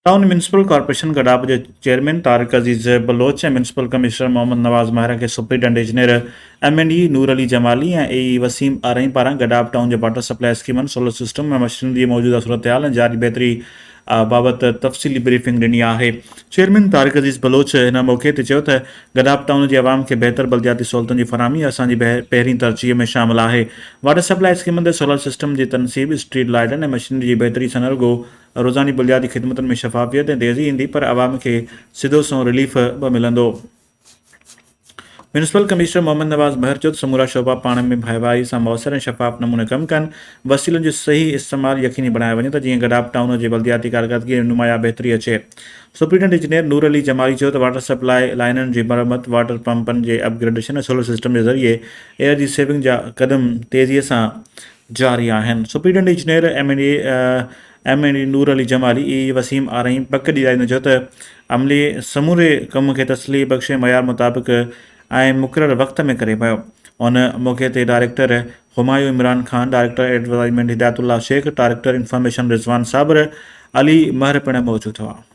Town municipal corporation Gadap جي chairman Tariq Aziz Baloch ۽ municipal commissioner Muhammad Nawaz Mehar کي superintendent engineer M and E Noor Ali Jamali ۽ A E Waseem Arain پاران Gadap town جي water supply اسڪيمن، solar system ۽ machinery جي موجوده صورتحال ۽ جاري بهتري بابت تفصيلي بريفنگ ڏني آهي. چيئرمين طارق عزيز بلوچ هن موقعي تي چيو ته گڏاپ ٽائون جي عوام کي بهتر بلدياتي سهولتن جي فراهمي اسان جي پهرين ترجيح ۾ شامل آهي. واٽر سپلاء اسڪيمن تي سولر سسٽم جي تنصيب، اسٽريٽ لائيٽن ۽ مشينري جي بهتري سان نه رڳو روزاني بلدياتي خدمتن ۾ شفافيت ۽ تيزي ايندي پر عوام کي سڌو سنئون رليف به ملندو. ميونسپل ڪمشنر محمد نواز مهر چيو ته سمورا شعبا پاڻ ۾ ڀائيواري سان موثر ۽ شفاف نموني ڪم ڪن، وسيلن جو صحيح استعمال يقيني بڻايو وڃي ته جيئن گڏاپ ٽائون جي بلدياتي ڪارڪردگي ۾ نمايان بهتري اچي. سپرنٽينڊنٽ انجنيئر نور علي جمالي چيو ته واٽر سپلاء لائينن جي مرمت، واٽر پمپن جي اپ گريڊيشن ۽ سولر سسٽم جي ذريعي ايئر جي سيونگ جا قدم تيزي سان جاري آهن. Superintendent engineer M and M and E Noor Ali Jamali A E Waseem Arain پڪ ڏياريندي چيو ته عملي سموري ڪم کي تسلي بخش معيار مطابق ۽ مقرر وقت ۾ ڪري پيو. ان موقعي تي director Humayun Imran Khan, director advertisement Hidayat Ullah Shaikh, director information Rizwan Sabir, Ali Mehar پڻ موجود هئا.